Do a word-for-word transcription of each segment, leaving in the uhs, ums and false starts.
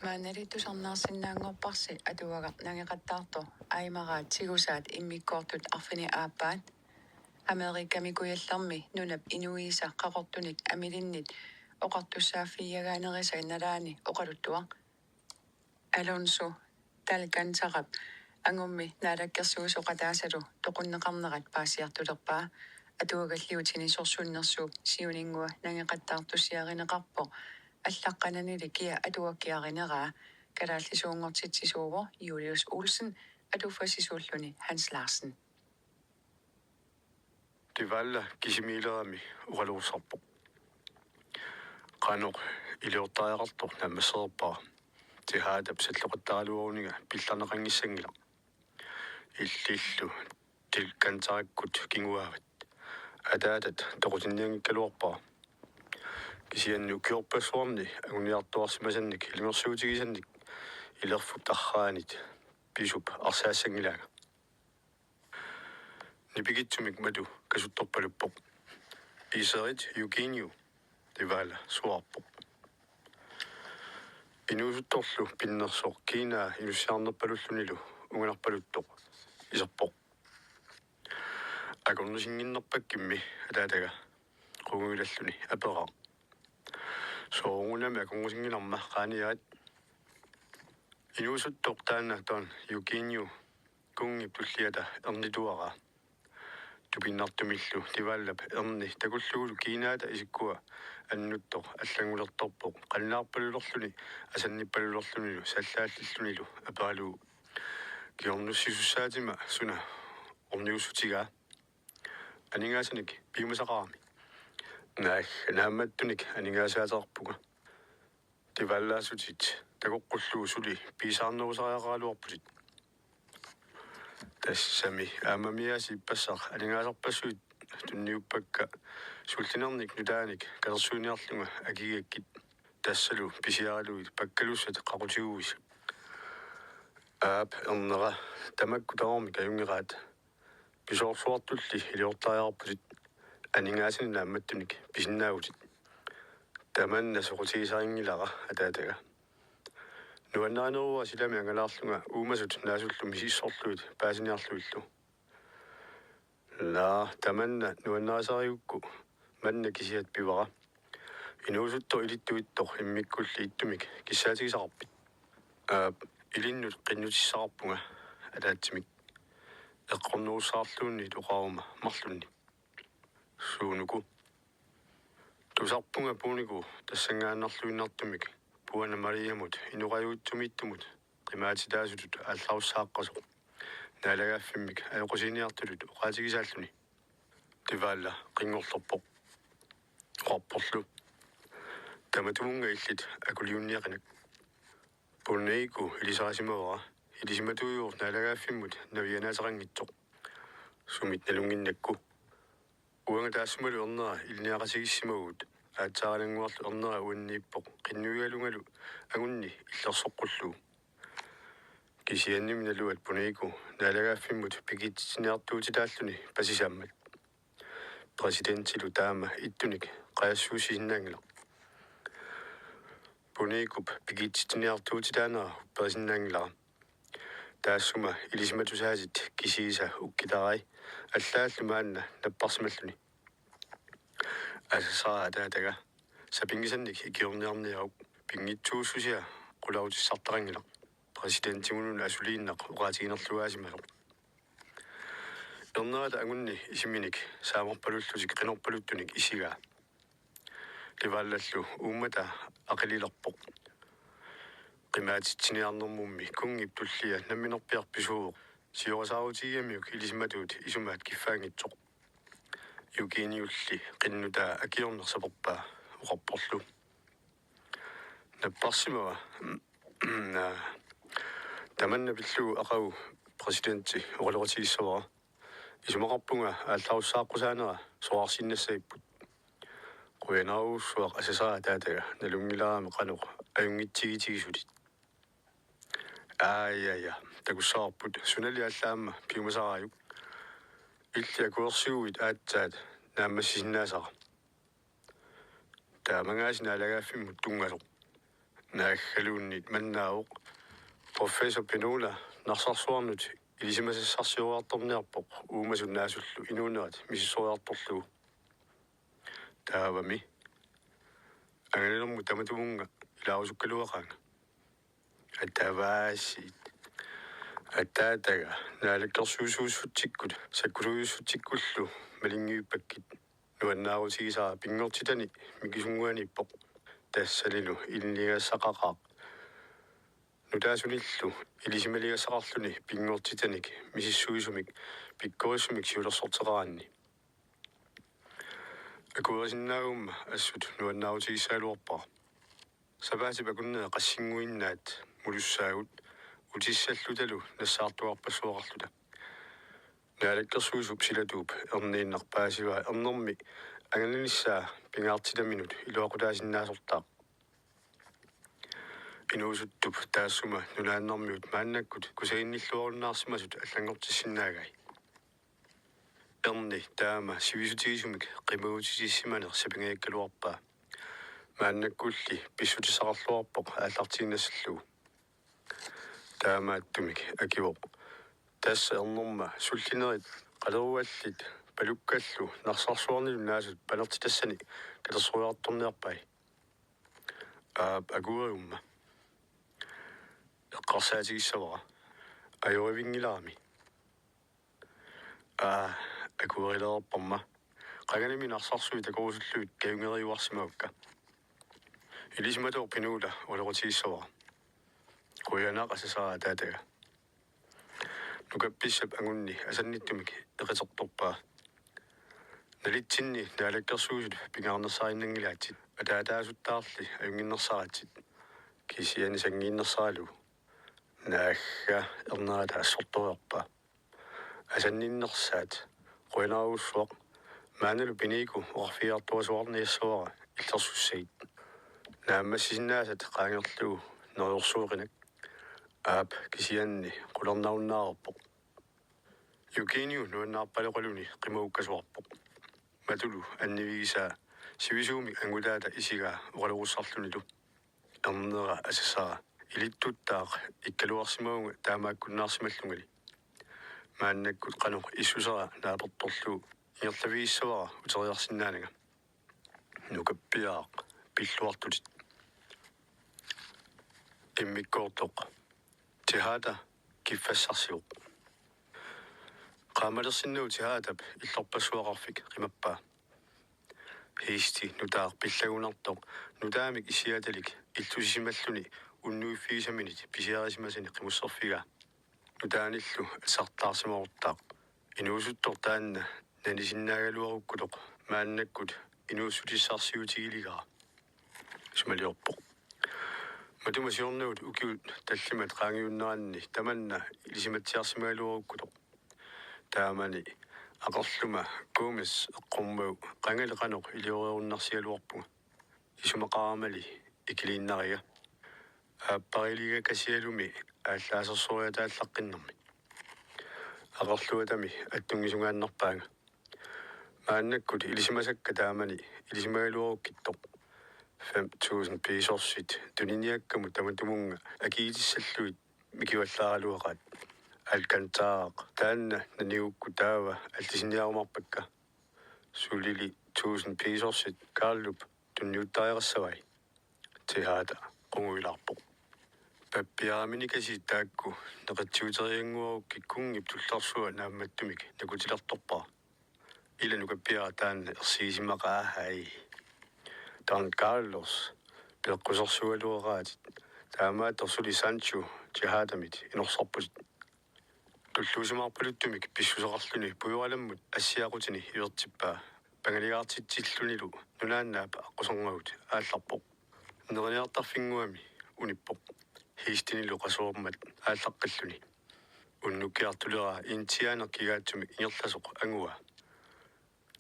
Maannali tusarnaarsinnaanngorparsi atuagaq nangeqattaartoq Aymaraat tigusaat immikkoortut arfineq-aappaat. Amerikami Kujallermi nunap inuisa qaqortunik Amilinnit oqartussaaffigiagaanerisai nalaani oqaluttuaq. Alonso Talkantarap angummi naalakkersuisoqataasalu toqunneqarnerat paasiartulerpaa. Atuagalliutini sorsunnersuup siuninngua nangeqattaartussiarineqarpoq allaqqananilu kia atuakkiarineraa. Kalaallisuunngortitsisuuvoq Julius Olsen, atuffassisuulluni Hans Larsen. Divalla kisimiilerami oqaluussarpoq. Qanoq iliortariaqartoq naammassereerpara. Tihadap salloqattaraluaruninga pillarneqanngissanngilaq. Illillu Talkantarakkut kinguaavat. Ataatat toqutinnianngikkaluarpara. Kisianni ukiorpassuarni anguniartuarsimasannik ilungersuutigisannik ilerfup tarraanit pisup arsaassanngilanga. Nipikitsumik matu kasuttorpaluppoq. Iserit Eugenio, Divalla suaarpoq. Inuusuttorlu pinnersoq kiinaa inussiarnerpalullunilu unganarpaluttoq iserpoq. Akornusinnginnerpakkimmi, ataataga qungujulalluni aperaq. Soorunami akornusinngilarma qaaniarit. Inuusuttoq taanna Don Eugenio kunngip tulliata ernituaraa. Tupinnartumillu Divallap erni takullugulu kiinaata isikkua annuttoq allanngulertorpoq, qannaarpalulerluni asannippalulerlunilu sallaallillunilu aperalugu: Kingornussisussaatima suna orniussutigaa? Aningaasanik piumasaqarami. Naagga, naammattunik aningaasaateqarpunga. Divallaasutit takoqqullugu suli piisaarnerusariaqaraluarputit. Tassami aammamiaasiit ippassaq aningaasarpassuit tunniuppakka sullinernik nutaanik katersuiniarlunga akigigakkit. Tassalu pisiaralugit pakkalussat qaqutiguisi. Aap, ernera, tamakku tamarmik ajunngeraat. Pisoorsuartulli iliortariaqarputit, aningaasanik naammattunik pisinnaavutit. Tamanna soqutigisarinngilara, ataataga. Nuannarinerua silami angalaarlunga uumasut naasullu misissorlugit paasiniarlugillu. Naa, tamanna nuannarisarigukku manna kisiat pivara. Inuusuttoq ilittuittoq immikkulli ittumik kissaatigisaqarpit? Aap, ilinnut qinnutissaqarpunga ataatsimik. Eqqornerussaarluunniit oqaruma marlunnik: Suunuku? Tusarpunga Puuniku tassanngaannarluinnartumik Puana Mariamut inoqajuitsumiittumut qimaatitaasutut aallarussaaqqasoq, naalagaaffimmik ajoqusiiniartutut oqaatigisaalluni. Divalla qinngorlerpoq. Oqarporlu: Tamatumunnga illit akuliunniaqinak. Puuniku ilisarisimavara, ilisimatuujuvoq naalagaaffimmut navianaateqanngitsoq. Sumit nalunnginnakku? Uanga taassumalu ernera ilinniaqatigiissimavugut, aatsaarannguarlu ernera uanniippoq qinnuigalungalu angunni illersoqqullugu. Kisiannimi naluat Puuniku naalagaaffimmut pigiitsitsiniartuutitaalluni pasisaammat. Præsidentilu taama ittunik qajassuussisinnaanngilaq. Puunikup pigiitsitsiniartuutitaanera upperisinnaanngilara. Taassuma ilisimatusaatit kisiisa ukkitarai allaallu maanna napparsimalluni. Asasara ataataga, sapinngisannik ikiorniarniaruk, pinngitsuussusia qularutissartaqanngilaq, præsidentimununa asuliinnaq oqaatiginerlugaasimasoq. Ernerata angunni isiminik saamarpalullutik qinorpaluttunik isigaa. Divallallu uummata aqililerpoq. Qimaatitsiniarnermummi kunngip tullia namminerpiaq pisuuvoq, siorasaarutigigamiguk ilisimatuut isumaat kiffaanngitsoq. Eugenilli qinnutaa akiorneq saperpaa oqarporlu: Napparsimava? Naa. Tamanna pillugu aqagu præsidenti oqaloqatigissavara. Isumaqarpunga aallarussaaqqusaanerat soraarsiinnassagipput. Qujanarujussuaq, asasara ataataga, nalunngilarami qanoq ajunngitsigitigissutit. Aa, ja, ja, takussavarput, sunali alla aamma piumasarajuk. Illit akuersiguit aatsaat naammassisinnaasara. Taamagaasiit naalagaaffimmut tunngasoq. Naaggaluunniit mannaavoq. Professor Pinola Narsarsuarnut ilisimasassarsioriartorniarpoq uumasut naasullu inuunerat misissoriartorlugu. Taavami angalanermut tamatumunnga ilaarusukkaluaqaanga. Atavaasiit. Ataataga naalakkersuisuussutsikkut sakkusuisuusutsikkullu malinngiippakkit. Nuannaarutigisara pinngortitani mikisunnguaniippoq. Tassanilu ilinniagassaqaqaaq. Nutaasunillu ilisimaligassaqarluni pinngortitanik misissuisumik pikkorissumik siulersorteqaraanni. Akuerisinnaagumma assut nuannaarutigissagaluarpara. Sapaatip akunneri qassinnguinnaat mulussaagut utissallutalu nassaartuarpassuaqarluta. Naalakkersuisup silatuup erniinnaq paasivaa ernermi angalanissaa pingaartitaminut iluaqutaasinnaasortaaq. Inuusuttup taassuma nunaannarmiut maannakkut kusaginnilluarunnaarsimasut allanngortissinnaagai. Erni taama sivisutigisumik qimagutitissimaneq sapingajakkaluarpaa. Maannakkulli pissutissaqarluarpoq aallartiinnassallugu. Taamaattumik akivoq: Tassa ernerma sullinerit qaleruallit palukkallu Narsarsuarnilu naasut panertitassani kalersoriartorniarpai. Aap, akuerigumma. Eqqarsaatigissavara: Ajorivinngilarami? Aa, akuerilerparma. Qanganimi Narsarsuit takorusullugit kajungeriuarsimavakka. Ilisimatooq Pinola oqaloqatigissavara. Qujanaq, asasara ataataga. Nukappissap angunni asannittumik eqitertorpaa. Nalitsinni naalakkersuisut pingaarnersarinnanngilaatit, ataataasuttaarli ajunnginnersaratsit. Kisianni sanngiinnersaralugu. Naagga, ernerata assortoriarpaa. Asanninnersaat. Qujanarujussuaq. Maannalu Piniku oqarfigiartorsuarniassavara illersussagit. Naammassisinnaasat qaangerlugu neriorsueqinak. Aap, kisianni qularnarunnaareerpoq. Eugeniu nuannaarpaloqaluni qimagukkasuarpoq. Matulu annivigisaa sivisuumik angutaata isigaa oqalorussarlunilu. Ernera, asasara, ilittuttaaq ikkaluarsimavunga taamaakkunnaarsimallungali. Maannakkut qanoq issusera naapertorlugu ingerlavigissavara uteriarsinnaananga. Nukappiaraq, pilluartutit. Immikkoortoq. Tejada kiffassarsivoq. Qaammalersinnagu Tejadap illorpassuaqarfik qimappaa. Hiisti nutaaq pillagunartoq nutaamik issiatalik illusisimalluni unnuiffigisaminit pisiarisimasani qimusserfigaa. Nutaanillu atisartaarsimavortaaq. Inuusuttoq taanna nanisinnaagaluarukkutoq maannakkut inuussutissarsiutigiligara. Isumaliorpoq. Matuma siornagut ukiut tallimat qaangiunneranni tamanna ilisimatsiarsimagaluarukkutoq. Taamani aqerluma Gomez eqqormagu qangali qanoq iliorerunarsigaluarpunga. Isumaqaramali ikiliinnariga. Aappariligakasialumi aallaasersoriataallaqqinnermi. Aqerluatami attunngisungaannarpaanga. Maannakkut ilisimasakka taamani ilisimagaluarukkittoq. Fem tusind pesosit tuniniakkamut tamatumunnga akiitissallugit mikivallaaraluaqaat. Alcanzaraq taanna nanigukku taava allisinniarumaarpakka. Sulili tusind pesosit Carlup tunniuttariaqassavai. Tejada qunguilaarpoq. Pappiaraminikasiit taakku neqitsiuteriannguarukkit kunngip tullersua naammattumik nakutilertorpara. Ila nukappiaraq taanna ersigisimaqaa, hai. Don Carlos, peqqusersugaluaraatit. Taamaattoq suli Sancho Tejadamit inorsarputit. Tulluusimaarpaluttumik pissuseqarluni pujoralammut assiaqutini ivertippaa. Pangaligaartitsillunilu nunaannaap aqquserngagut aallarpoq. Neriniartarfinnguami unippoq. Hiistinilu qasuermat aallaqqilluni. Unnukkiartuleraa intiaaneq kigaatsumik ingerlasoq anguaa.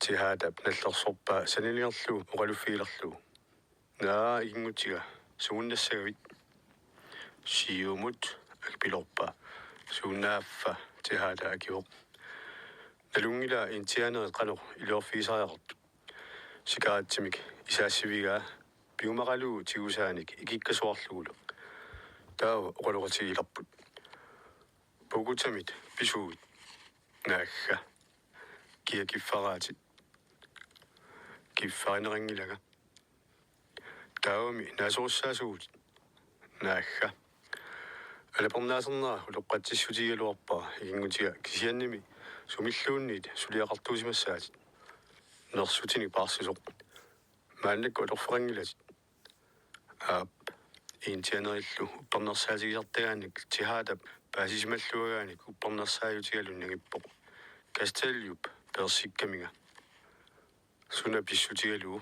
Tejadap nallersorpaa sanilingerlugu oqaluffigilerlugu: Naa, ikinngutiga, sumunnassagavit? Siumut, akipilorpaa. Suunnaaffa? Tejada akivoq. Nalunngilaa intiaanerit qanoq iliorfigisariaqartut. Sikaaratsimik isaassivigaa. piumaqalugu tigusaanik ikikkasuarlugulu. Taava oqaloqatigilerput: Pukutamit pisuit? Naagga. Kia kiffaraatit? Kiffarineqanngilanga. Taavami naasorissaasugut? Naagga. Alapernaasernera utoqqatsissutigigaluarpara ikinngutiga, kisiannimi sumilluunniit suliaqartuusimassaatit. Nersutinik paarsisoq. Maannakkut atorfeqanngilatit. Aap, indianerillu uppernarsaatigisartagaanik Tejadap paasisimalluagaanik uppernarsaajuutigalugu nangippoq. Castellup peersikkaminga. Suna pissutigalugu?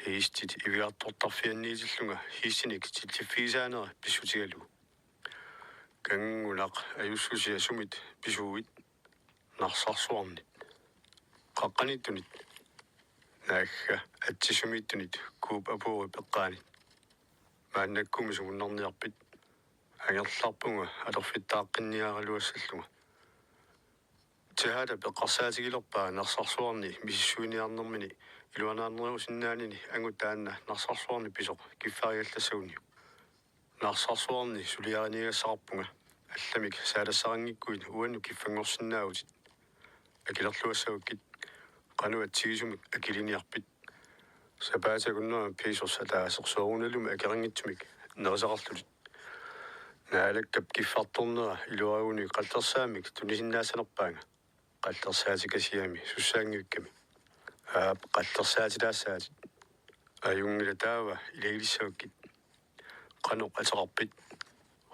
Hiistit ivigartortarfianniitillunga hiistinik tilliffigisaanera pissutigalugu. Kanngunaq ajussusia, sumit pisuit? Narsarsuarnit. Qaqqaniittunit? Naagga, atsissumiittunit, Kuup apuup eqqaanit. Maannakkumi sungiunniarpit? Angerlarpunga atorfittaaqqinniaraluassallunga. Tejadap eqqarsaatigilerpaa narsarsuarni misissuiniarnermini iluanaarnerusinnaanini angut taanna narsarsuarni pisoq kiffarigallassagunniuk. Narsarsuarni suliariniagassaqarpunga. Allamik saalassaqanngikkuit uannut kiffanngorsinnaavutit. Akilerluassavakkit. Qanoq atsigisumik akiliniarpit? Sapaatip akunnerani pesos ataaseq soorunalumi akeqanngitsumik nerisaqarlutit. Naalakkap kiffartornera iluarugunik qallersaammik tunisinnaassanerpaanga. Qallersaatikasiami sussaanngikkami. Aap, qallersaatilaassaatit. Ajunngilaq, taava ilagilissavakkit. Qanoq ateqarpit?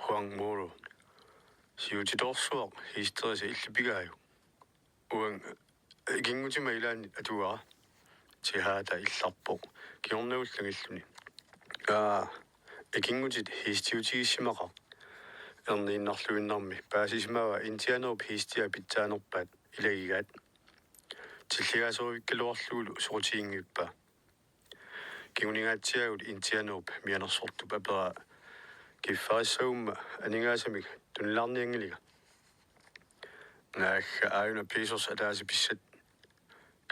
Huang Moro. Siutitoorsuaq hiisterisa illit pigaajuk? Uanga ikinngutima ilaanni atugara. Tejada illarpoq kingornagut angilluni. Aa, ikinngutit hiistiutigissimaqaaq. Erniinnarluinnarmi paasisimavaa indianerup hiistia pitsaanerpaat ilagigaat. Tilligaasoruvikkaluarlugulu soqutiginngivippaa. Kinguningaatsiaagut indianerup mianersortup aperaa: Kiffarissagumma aningaasamik tunilaarnianngilinga. Naagga, aajuna pesos ataaseq pissat.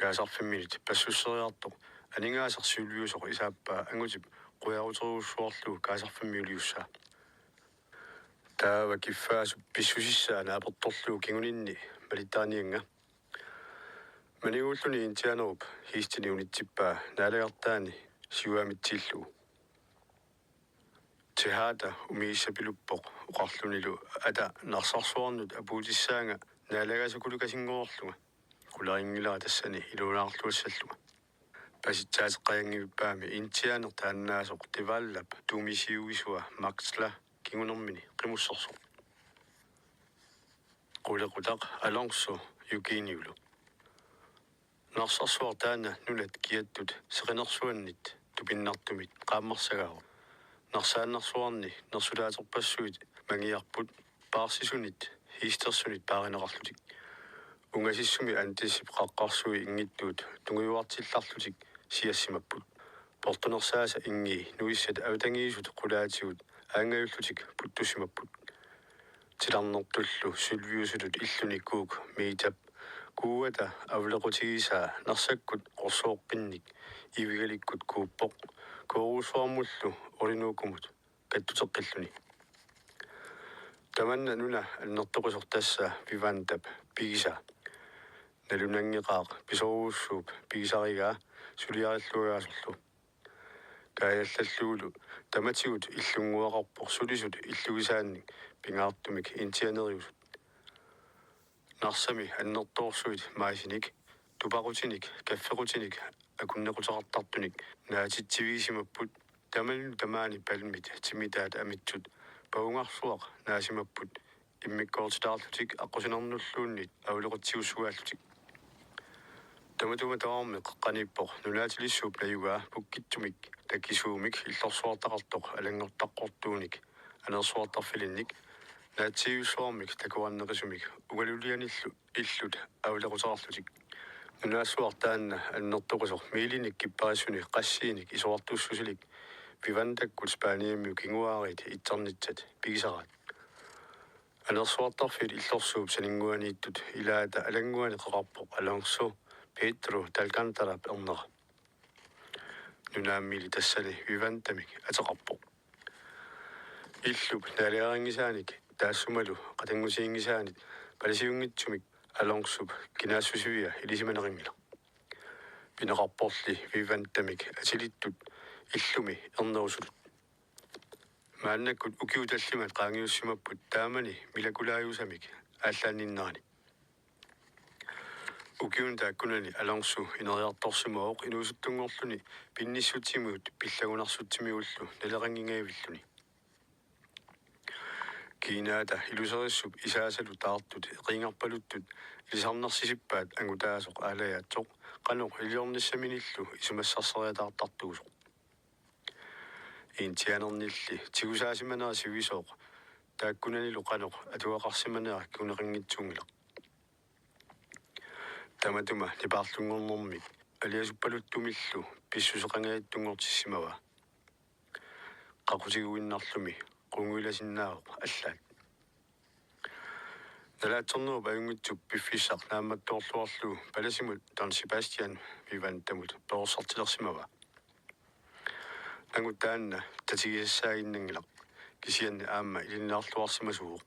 Kaasarfimminit passusseriartoq aningaasaq siulliusoq isaappaa angutip qujaruterujussuarlugu kaasarfimmiuliussaa. Taava kiffaasup pissusissaa naapertorlugu kinguninni malittaaniannga. Maniguulluni indianerup hiistinik unitsippaa naalagartaani siuaamitsiillugu. Tejada umiissapiluppoq oqarlunilu: Ata, narsarsuarnut apuutissaanga naalagaasakulukasinngorlunga. Qularinngilara tassani iluanaarluassallunga. Pasitsaateqqajanngivippaami indianeq taannaasoq Tejadap tumisiuisua Maxla kingunermini qimussersoq. Qulequtaq Alonso Eugenioulu. Narsarsuaq taanna nunat kiattut seqinersuannit tupinnartumit qaammarsagaavoq. Narsaannarsuarni nersulaaterpassuit mangiarput paarsisunit hiistersunit paarineqarlutik. Ungasissumi Andesip qaqqarsui inngittuut tungujuartillarlutik siassimapput. Portunersaasa inngii nuissat avatangiisut qulaatigut aangajullutik puttussimapput. Tilarnertullu sølviusutut illuni Kuuk Medjap kuuata avlequtigisaa narsakkut qorsooqqinnik ivigalikkut kuuppoq, Koorussuarmullu Orinokomut kattuteqqilluni. Tamanna nuna annertoqisoq tassa Vivandap pigisaa. Nalunanngeqaaq pisorujussuup pigisarigaa suliarilluagaasorlu. Kaajallallugu tamatigut illunnguaqarpoq sulisut illugisaannik pingaartumik indianeriusut. Narsami annertoorsuit maasinik, tupaqutinik, kaffequtinik akunnequteqartartunik naatitsivigisimapput. Tamanut tamaani palmit timitaat amitsut pavungarsuaq naasimapput, immikkoortitaarlutik aqqusinernulluunniit avlequtsiussugaallutik. Tamatuma tamarmi qeqqaniippoq nunaatilissuup najugaa pukkitsumik takisuumik illorsuartaqartoq alanngortaqqortuunik anersuartarfilinnik naatsiivissuarmik takuarneqisumik ugalulianillu illut avlequteqarlutik. Nunaassuaq taanna annertoqisoq miilinik kipparissuni qassiinik isorartussusilik Vivandakkut Spaniamiut kinguaariit itsarnitsat pigisaraat. Anersuartarfiit illorsuup saninnguaniittut ilaata alannguani qeqarpoq Alonso Pedro de Alcántara ernera. Nunaammili tassani Vivantamik ateqarpoq. Illup naalagarinngisaanik taassumalu qatanngutiginngisaanit palasiunngitsumik Alonsop kinaassusivia ilisimaneqanngilaq. Pineqarporli Vivantamik atilittut illumi ernerusutut. Maannakkut ukiut tallimat qaangiussimapput taamani milakulaajussamik aallaanninnerani. Ukiuni taakkunani Alonso ineriartorsimavoq inuusuttunngorluni pinnissutsimigullu pillagunarsutsimiigullu naleqanngingajavilluni. Kiinaata iluserissup isaasalu taartut eqiingarpaluttut ilisarnarsisippaat angutaasoq aalajaatsoq qanoq iliornissaminillu isumassarseriataartartuusoq. Indianernilli tigusaasimanera sivisooq taakkunanilu qanoq atugaqarsimanera kinguneqanngitsuunngilaq. Tamatuma nipaarlunngornermik aliasuppaluttumillu pissuseqangajattunngortissimavaa. Qaqutiguinnarlumi qunguilasinnaavoq allaat. Nalaatsornerup ajunngitsup piffissaq naammattoorluarlugu palasimut Don Sebastian Vivantamut perorsartilersimavaa. Nangut taanna tatigisassaaginnanngilaq, kisianni aamma ilinniarluarsimasuuvoq.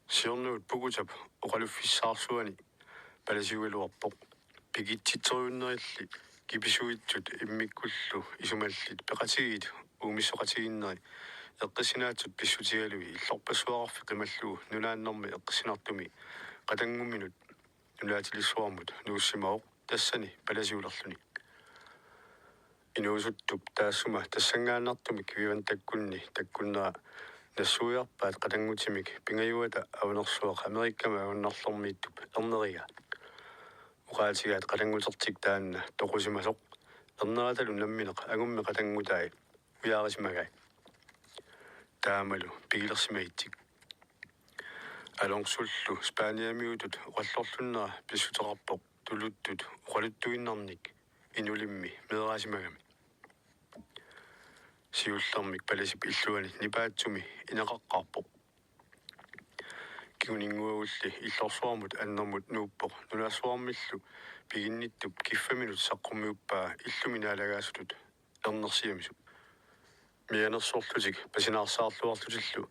Siornavut Pukutap oqaluffissaarsuani palasiugaluarpoq. Pikitsitserujunnerilli kipisuitsut immikkullu isumallit peqatigiit uumissoqatigiinneri eqqissinaatsut pissutigalugit illorpassuaqarfik qimallugu nunaannermi eqqissinartumi qatanngumminut nunaatilissuarmut nuussimavoq tassani palasiulerluni. Inuusuttup taassuma tassanngaannartumik Vivantakkunni takkunnera nassuiarpaat qatanngutimik pingajuata Avanersuaq Amerikami ajunnarlermiittup ernerigaa. Oqaatigaat qatanngutertik taanna toqusimasoq erneratalu nammineq angummi qatanngutai ujaarisimagai. Taamalu pigilersimagitsik. Alonsollu Spaniamiutut oqallorlunnera pissuteqarpoq tuluttut oqaluttuinnarnik inulimmi meeraasimagami. Siullermik palasip illuani nipaatsumi ineqaqqaarpoq. Kinguninnguagulli illorsuarmut annermut nuuppoq nunarsuarmillu piginnittup kiffaminut saqqummiuppaa illumi naalagaasutut ernersiamisup. Mianersorlutik pasinaarsaarluarlutillu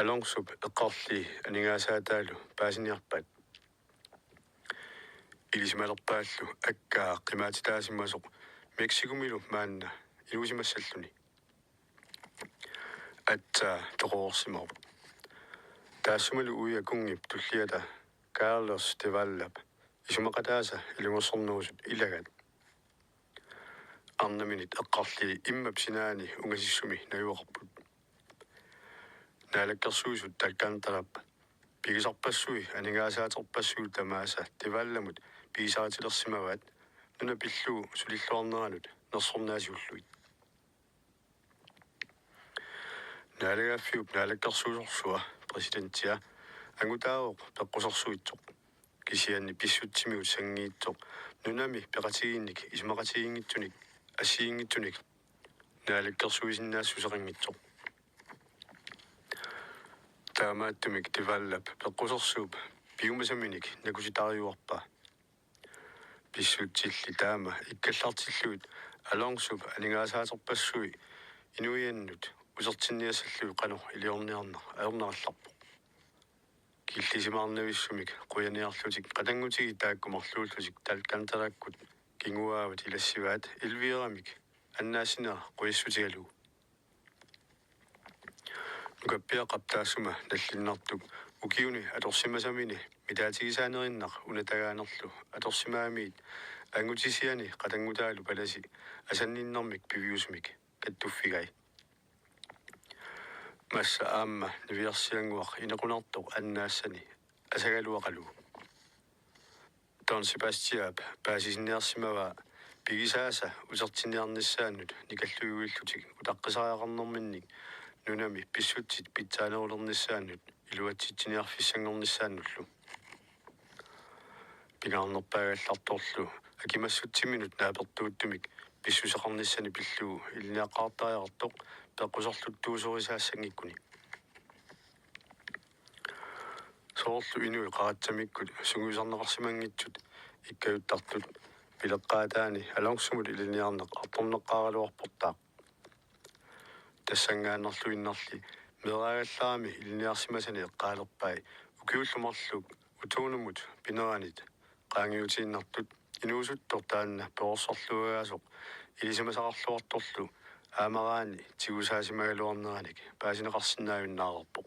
Alonsop eqqarlii aningaasaataalu paasiniarpaat. Ilisimalerpaallu akkaa qimaatitaasimasoq Mexicomilu maanna inuusimassalluni. Atsaa toqorsimavoq. Taassumalu uia kunngip tulliata Carlos de Vallap isumaqataasa ilungersornerusut ilagaat. Arnaminit eqqarlii immap sinaani ungasissumi najugaqarput. Naalakkersuisut Talkantarap pigisarpassui aningaasaaterpassuit tamaasa de Vallamut pigisaritilersimavaat nuna pillugu sulilluarneranut nersornaasiullugit. Naalagaaffiup naalakkersuisorsua præsidentia angutaavoq peqqusersuitsoq. Kisianni pissutsimigut sanngiitsoq nunami peqatigiinnik isumaqatigiinngitsunik assigiinngitsunik naalakkersuisinnaassuseqanngitsoq. Taamaattumik de Vallap peqqusersuup piumasaminik nakutitariuarpaa. Pissutsilli taama ikkallartillugit Alonsop aningaasaaterpassui inuiannut utertinniassallugit qanoq iliorniarneq ajornerallarpoq. Killisimaarnavissumik qujaniarlutik qatanngutigit taakku marluullutik Talkantarakkut kinguaavat ilassivaat Elviramik annaassinera qujassutigalugu. Nukappiaqqap taassuma nallinnartup ukiuni atorsimasamini mitaatigisaanerinnaq unatagaanerlu atorsimaamiit angutisiani qatanngutaalu palasi asanninnermik piviusumik kattuffigai. Massa aamma niviarsiannguaq inequnartoq annaassani asagaluaqalugu. Don Sebastianip paasisinniarsimavaa pigisaasa utertinniarnissaannut nikallujuillutik utaqqisariaqarnerminnik nunami pissutsit pitsaanerulernissaannut iluatsitsiniarfissanngornissaannullu. Pingaarnerpaagallartorlu akimassutsiminut naapertuuttumik pissuseqarnissani pillugu ilinniaqqaartariaqartoq peqquserluttuusorisaassanngikkuni. Soorlu inuit qaratsamikkut sungiusarneqarsimanngitsut ikkajuttartut pileqqaataani Alonsomut ilinniarneq artorneqqaaraluarportaaq. Tassanngaannarluinnarli meeraagallarami ilinniarsimasani eqqaalerpai ukiullu marluk utuunumut pineranit qaangiutiinnartut inuusuttoq taanna perorsarluagaasoq ilisimasaqarluartorlu aamaraani tigusaasimagaluarneranik paasineqarsinnaajunnaarpoq.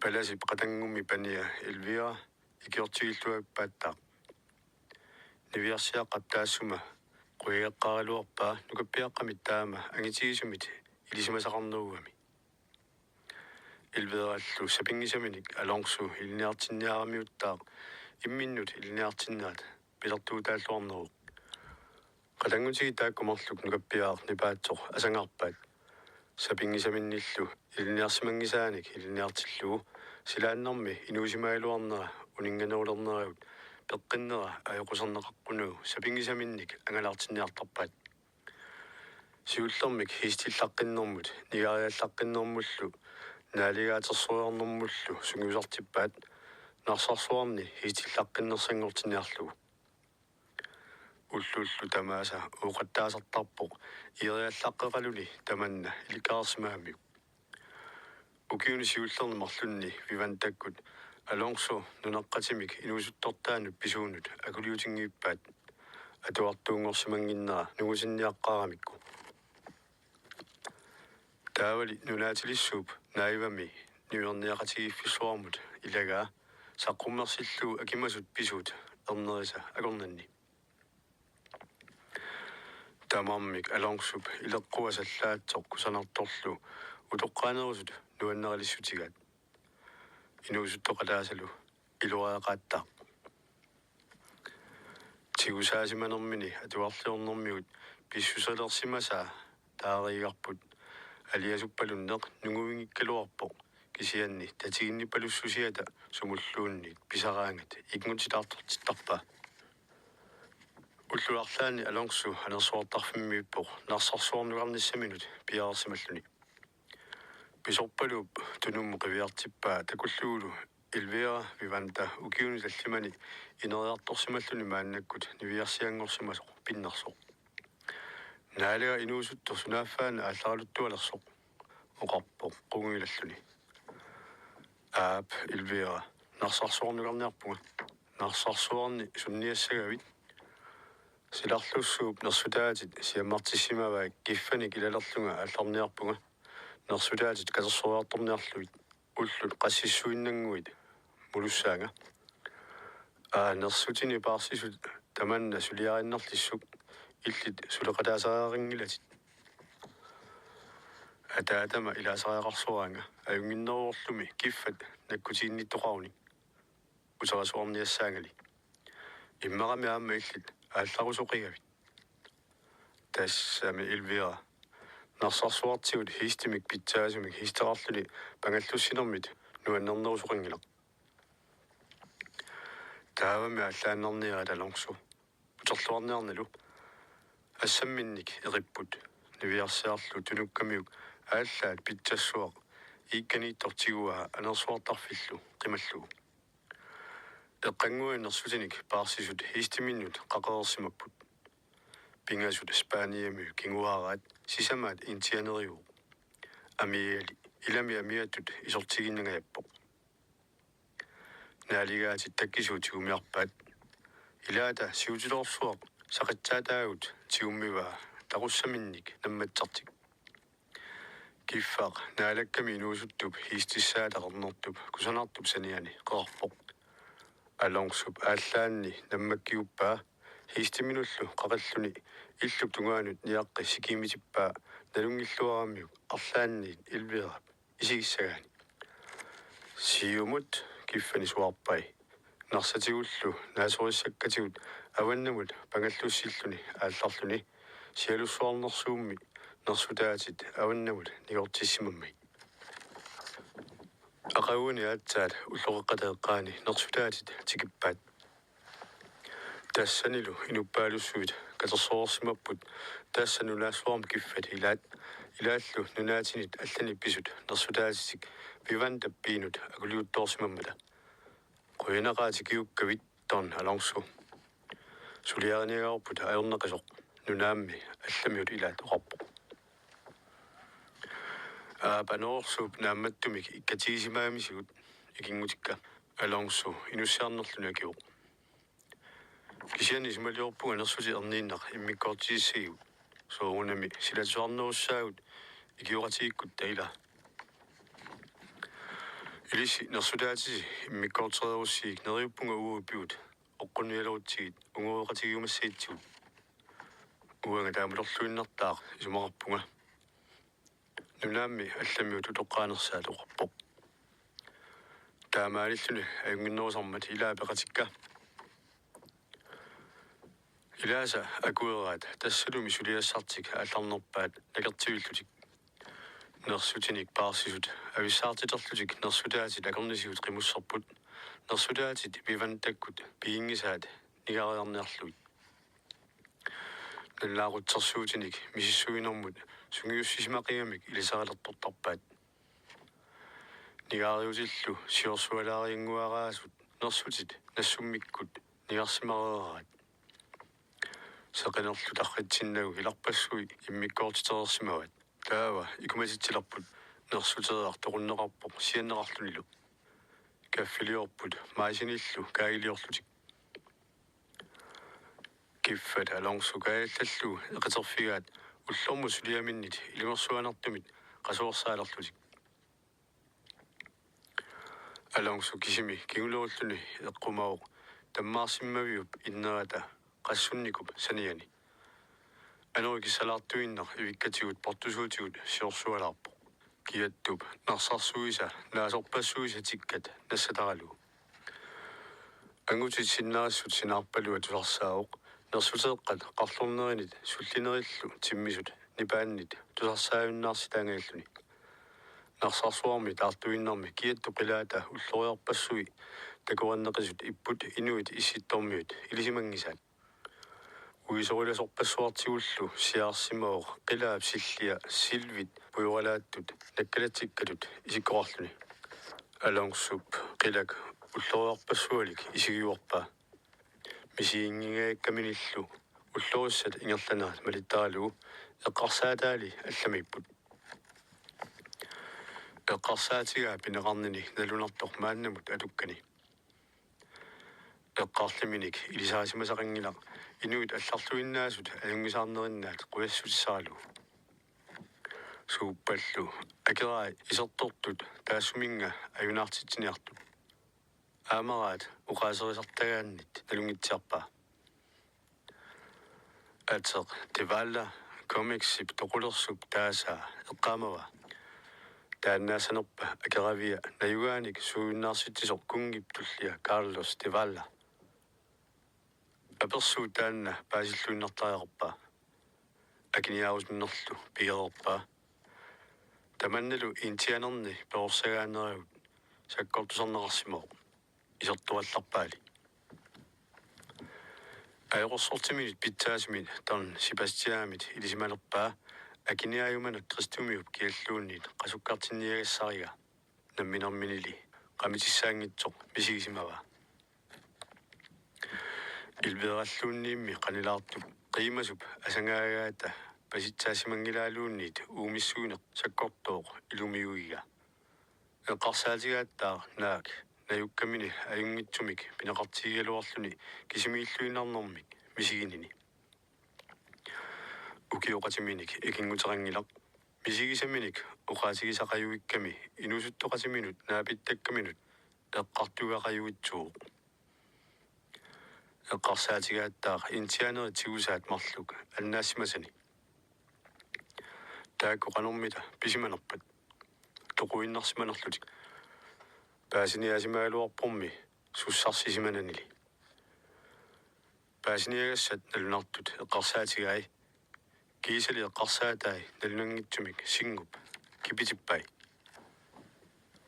Palasip qatanngummi pania Elvira ikiortigilluavippaattaaq. Niviarsiaqqap taassuma qujageqqaaraluarpaa nukappiaqqamit taama angitigisumit ilisimasaqarnerugami. Elvirallu sapinngisaminik Alonso ilinniartinniaramiuttaaq imminnut ilinniartinnerat pilertuutaalluarneruvoq. Qatanngutigiit taakku marluk nukappiaaq nipaatsoq asangaarpaat. Sapinngisaminnillu ilinniarsimanngisaanik ilinniartillugu silaannarmi inuusimagaluarnera uninnganerulerneragut peqqinnera ajoquserneqaqqunagu sapinngisaminnik angalaartinniartarpaat. Siullermik hiistillaqqinnermut nigaariallaqqinnermullu naaligaatersoriarnermullu sungiusartippaat Narsarsuarni hiistillaqqinnersanngortinniarlugu. Ullullu tamaasa ooqattaasartarpoq ieriallaqqeqaluni tamanna ilikkareersimagamiuk. Ukiuni siullerni marlunni Vivantakkut Alonso nunaqqatimik inuusuttortaanut pisuunut akuliutinngippaat atuartuunngorsimannginnera nungusinniaqqaaramikku. Taavali nunaatilissuup naivami niuerniaqatigiiffissuarmut ilagaa saqqummersillugu akimasut pisuut ernerisa akornanni. Tamarmik Alonsop ileqqua sallaatsoq kusanartorlu utoqqaanerusut nuannarilissutigaat. Inuusuttoqataasalu iluariaqaattaaq. Tigusaasimanermini atuarliornermigut pissusilersimasaa taariigarput aliasuppalunneq nunguinngikkaluarpoq kisianni tatiginnippalussusiata sumulluunniit pisaraangat ikngutitaartortittarpaa. Ullut arlaanni Alonso anersuartarfimmiippoq Narsarsuarnukarnissaminut piareersimalluni. Pisorpaluup tunummut qiviartippaa takullugulu Elvira Vivanta ukiuni tallimani ineriartorsimalluni maannakkut niviarsianngorsimasoq pinnersoq. Naalaga inuusuttoq sunaaffaana aallaraluttualersoq, oqarpoq qungujulalluni. Aap, Elvira, Narsarsuarnukarniarpunga. Narsarsuarni sunniassagavit? Silarlussuup nersutaatit siammartissimavai kiffanik ilalerlunga aallarniarpunga. Nersutaatit katersoriartorniarlugit ullut qassissuinnannguit mulussaanga. Aa, nersutini paarsisut tamanna suliariinnarlissuk illit suleqataasariaqanngilatit. Ataatama ilaasariaqarsoraanga ajunnginneruvorlumi kiffat nakkutiinnittoqaruni. Uterasuarniassaangali. Immaqami aamma illit aallarusoqigavit. Tassami Elvira. Narsarsuartigut hiistimik pitsaasumik hiisteqarluni pangallussinermit nuannernerusoqanngilaq. Taavami aallaannarniarit Alonso. Uterluarniarnilu. Assamminnik eqipput. Niviarsiarlu tunukkamiuk aallaat pitsassuaq iikkaniittoq tiguaa anersuartarfillu qimallugu. Eqqannguani nersutinik paarsisut hiistiminnut qaqereersimapput. Pingasut Spaniamiut kinguaaraat sisamaat intianeriuvoq. Amiiali ilami amiatut isortigiinnangajappoq. Naaligaatit takkisuut tigumiarpaat. Ilaata siutiloorsuaq saqitsaataagut tigummivaa taqussaminnik nammatsartik. Kiffaq naalakkami inuusuttup hiistissaata qernertup kusanartup saniani qeqarpoq. Alonsop aallaanni nammakkiguppaa hiistiminullu qaqilluni illup tungaanut niaqqi sikiimitippaa nalunngilluaramiuk arlaanniit Elvirap isigissagaani. Siumut, kiffani suaarpai. Narsatigullu naasorissakkatigut avannamut pangallussilluni aallarluni sialussuarnersuummi nersutaatit avannamut nigortissimammai. Aqaguani aatsaat ulloqeqqata eqqaani nersutaatit tikippaat. Tassanilu inuppaalussuit katersoreersimapput tassa nunaassuarmi kiffat ilaat, ilaallu nunaatinit allanit pisut nersutaatitik Vivantap piinut akuliuttoorsimammata. Qujanaqaaq tikiukkavit, Don Alonso. Suliariniagaarput ajornaqisoq, nunaammi allamiut ilaat oqarpoq: Aap, Anorersuup naammattumik ikkatigisimagamisigit ikinngutikka. Alonso inussiarnerluni akivoq: Kisianni isumaliorpunga nersutit erniinnaq immikkoortitissagigut. Soorunami silatussuarnerussaagut ikioqatigiikkutta, ilaa. Ilissi nersutaatisi immikkoortereerussigik neriuppunga uagut pivugut oqqunnialerutsigit ungoreqatigiumassagitsigut. Uanga taamatorluinnartaaq isumaqarpunga. Nunaammi allamiut utoqqaanersaat oqarpoq: Taamaalilluni ajunnginnerusarmat ilaa peqatikka. Ilaasa akueraat tassalumi suliassartik aallarnerpaat nakertivillutik. Nersutinik paarsisut avissaartiterlutik nersutaatit akornisigut qimusserput. Nersutaatit Vivantakkut piginngisaat nigariarniarlugit. Nalunaaqutsersuutinik misissuinermut sungiussisimaqigamik ilisarilertortarpaat. Nigaariutillu siorsualaariannguaraasut nersutit nassummikkut nigarsimareeraat. Seqinerlu tarritsinnagu ilarpassui immikkoortitereersimavaat. Taava ikumatitsilerput nersuteeraq toqunneqarpoq sianneqarlunilu. Kaffiliorput maasinillu kaagiliorlutik. Kiffat Alonso kaajallallugu eqiterfigaat ullormut suliaminnit ilungersuanartumit qasuersaalerlutik. Alonso kisimi kingulerulluni eqqumavoq tammaarsimmaviup innerata qassunnikup saniani. Anori kissalaartuinnaq ivikkatigut portusuutigut siorsualaarpoq. Kiattup narsarsuisa naasorpassuisa tikkat nassataralugu. Angutit sinnarissut sinaarpalua tusarsaavoq, nersuteeqqat qarlornerinit sullinerillu timmisut nipaannit tusarsaajunnaarsitaangajalluni. Narsarsuarmi taartuinnarmi kiattut qilaata ulloriarpassui takoranneqisut ipput inuit issittormiut ilisimanngisaat. Uisorilasorpassuartigullu siaarsimavoq qilaap sillia silvit pujoralaattut nakkalatsikkatut isikkoqarluni. Alonsop qilak ulloriarpassualik isigiuarpaa. Misiginngingajakkaminillu ullorissat ingerlanerat malittaralugu eqqarsaataali allamiipput. Eqqarsaatigaa pineqarnini nalunartoq maannamut atukkani. Eqqarliminik ilisarisimasaqanngilaq inuit allarluinnaasut ajunngisaarnerinnaat qujassutissaralugu. Suuppallu akerai isertortut taassuminnga ajunaartitsiniartut. Aamaraat oqaaserisartagaannit nalunngitsiarpaa. Ateq Devala comicsip toqulersup taasaa eqqaamavaa. Taannaassanerpa akeravia najugaanik suujunnaarsitsisoq kunngip tullia Carlos Devala. Apersuut taanna paasilluinnartariaqarpaa. Akiniaarusunnerlu pigereerpaa. Tamannalu indianerni perorsagaanerigut sakkortusarneqarsimavoq. Isertuallarpaali. Ajoqersortiminit pitsaasumit Don Sebastianimit ilisimalerpaa akiniaajumanak Kristumiup kialluunniit qasukkartinniagassarigaa. Namminerminili qamitissaanngitsoq misigisimavaa. Ilveeralluunniimmi qanilaartup qiimasup asangaagaata pasitsaasimanngilaluunniit uumissuineq sakkortooq ilumiuigaa. Eqqarsaatigaattaa naak najukkamini ajunngitsumik pineqartigigaluarluni kisimiilluinnarnermik misiginini. Ukioqatiminik ikinnguteqanngilaq. Misigisaminik oqaatigisaqajuikkami inuusuttoqatiminut naapittakkaminut eqqartugaqajuitsuuvoq. Eqqarsaatigaattaa indianerit tigusaat marluk annaassimasani. Taakku qanormita pisimanerpat toquinnarsimanerlutik. Paasiniaasimagaluarpormi sussarsisimananili. Paasiniagassat nalunartut eqqarsaatigai. Kiisali eqqarsaatai nalunanngitsumik Singup kipitippai.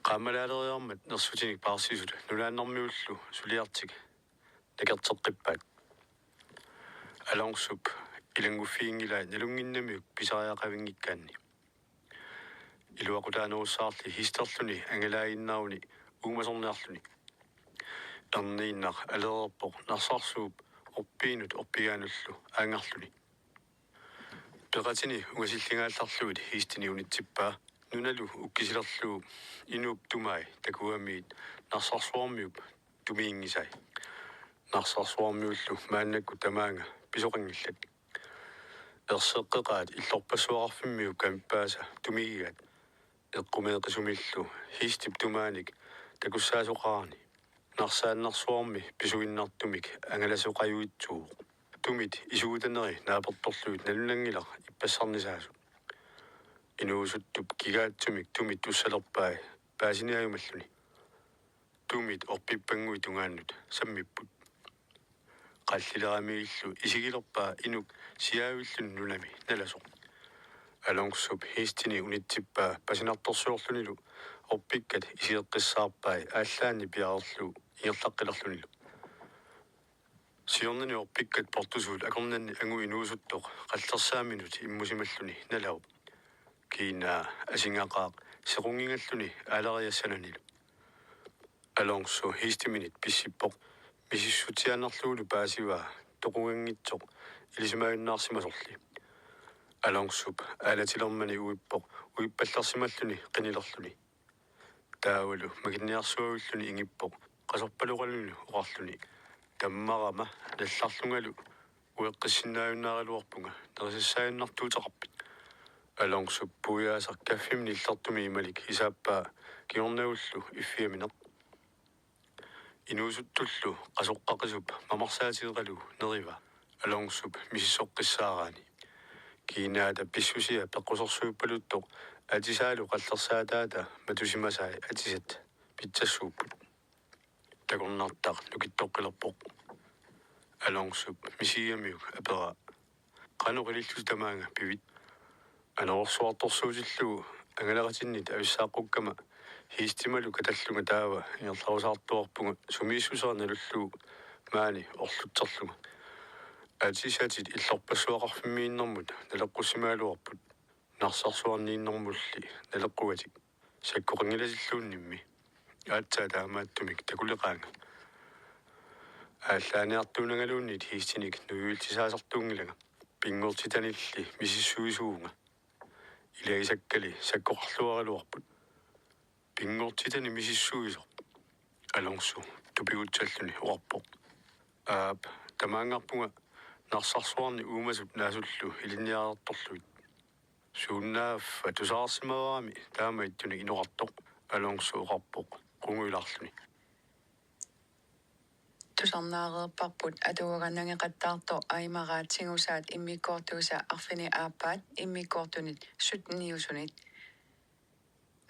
Qaammalaaleriarmat nersutinik paarsisut nunaannarmiullu suliartik nakerteqqippaat. Alonsop ilannguffiginngilai nalunnginnamiuk pisariaqavinngikkaanni. Iluaqutaanerussaarli histerluni angalaaginnaruni uumasorniarluni. Erniinnaq alereerpoq narsarsuup orpiinut orpigaanullu aangarluni. Peqatini ungasillingaallarlugit Hestini unitsippaa nunalu ukkisilerlugu inuup tumai takuamiit Narsarsuarmiup tumiinngisai. Narsarsuarmiullu maannakkut tamaanga pisoqanngillat. Erseqqeqaat illorpassuaqarfimmiup kamippaasa tumigigaat. Eqqumeeqisumillu Hestip tumaanik takussaasoqarani Narsaannarsuarmi pisuinnartumik angalasoqajuitsuuvoq. Tumit isuutaneri naapertorlugit nalunanngilaq ippassarnisaasut. Inuusuttup kigaatsumik tumit tussalerpai paasiniajumalluni. Tumit orpippannguit tungaannut sammipput. Qallileramigillu isigilerpaa inuk siaavilluni nunami nalasoq. Alonsup Hestini unitsippaa pasinartorsiorlunilu orpikkat isigeqqissaarpai aallaanni piareerlugu ingerlaqqilerlunilu. Siornani orpikkat portusuut akornanni angut inuusuttoq qallersaaminut immusimalluni nalavoq. Kiinaa asingaqaaq sequnngingalluni aalariassananilu. Alonsu Hestiminit pissippoq misissutsiaannarlugulu paasivaa toqunganngitsoq ilisimajunnaarsimasorli. Alonsup aalatilermani uippoq uippallersimalluni qinilerluni. Taavalu makinniarsualulluni ingippoq qasorpaloqaluni oqarluni: Tammarama nallarlungalu ueqqissinnaajunnaaraluarpunga, nerisassaajunnaartuuteqarpit. Alonsup puiaasaq kaffimmi nillertumi imalik isaappaa kingornagullu iffiamineq. Inuusuttullu qasoqqaqisup mamarsaatigeqalugu nerivaa Alonsup misissoqqissaaraani. Kiinaata pissusia peqqusersuippaluttoq atisaalu qallersaataata matusimasai atisat pitsassuupput. Takornartaq nukittoqqilerpoq. Alonsup misigigamiuk aperaa: Qanoq ilillutit tamaanga pivit? Anorersuartorsuutillugu angalaqatinnit avissaaqqukkama Hestimalu katallunga taava ingerlarusaartuarpunga sumiissuseq nalullugu maani orlutserlunga. Atisatit illorpassuaqarfimmiinnermut naleqqussimagaluarput. Narsarsuarniinnermulli naleqqugatik. Sakkoqanngilatilluunniimmi. Aatsaat taamaattumik takuleqaanga. Aallaaniartuunangaluunniit Hestinik nujuillisaasartuunngilanga. Pinngortitanilli misissuisuuvunga. Ilagisakkali sakkoqarluaraluarput. Pinngortitani misissuisoq? Alonsu tupigutsalluni oqarpoq. Aap, tamaanngarpunga Narsarsuarni uumasup naasullu ilinniartorlugit. Suunnaaffa tusarsimavarami taama ittunik inoqartoq, Alonsu oqarpoq qungujulaarluni. Tusarnaareerparput atuagaq nangeqattaartoq Aymaraat tigusaat immikkoortuisa arfineq-aappaat immikkoortunit sytteniusunit.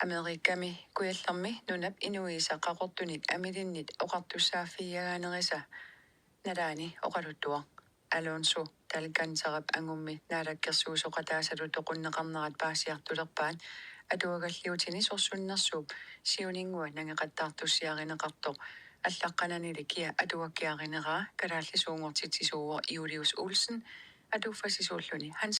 Amerikami Kujallermi nunap inuisa qaqortunit amilinnit oqartussaaffigigaannerisa nalaani oqaluttuaq. Alonso Dalganzerip angummi naalakkersuisoqataasalu toqunneqarnerat paasiartulerpaat atuagalliutini sorsunnersuup siuninngua nangeqattaartussiarineqartoq allaqqananili kia atuakkiarineraa kalaallisuunngortitsisuuvoq Julius Olsen atuffassisuulluni Hans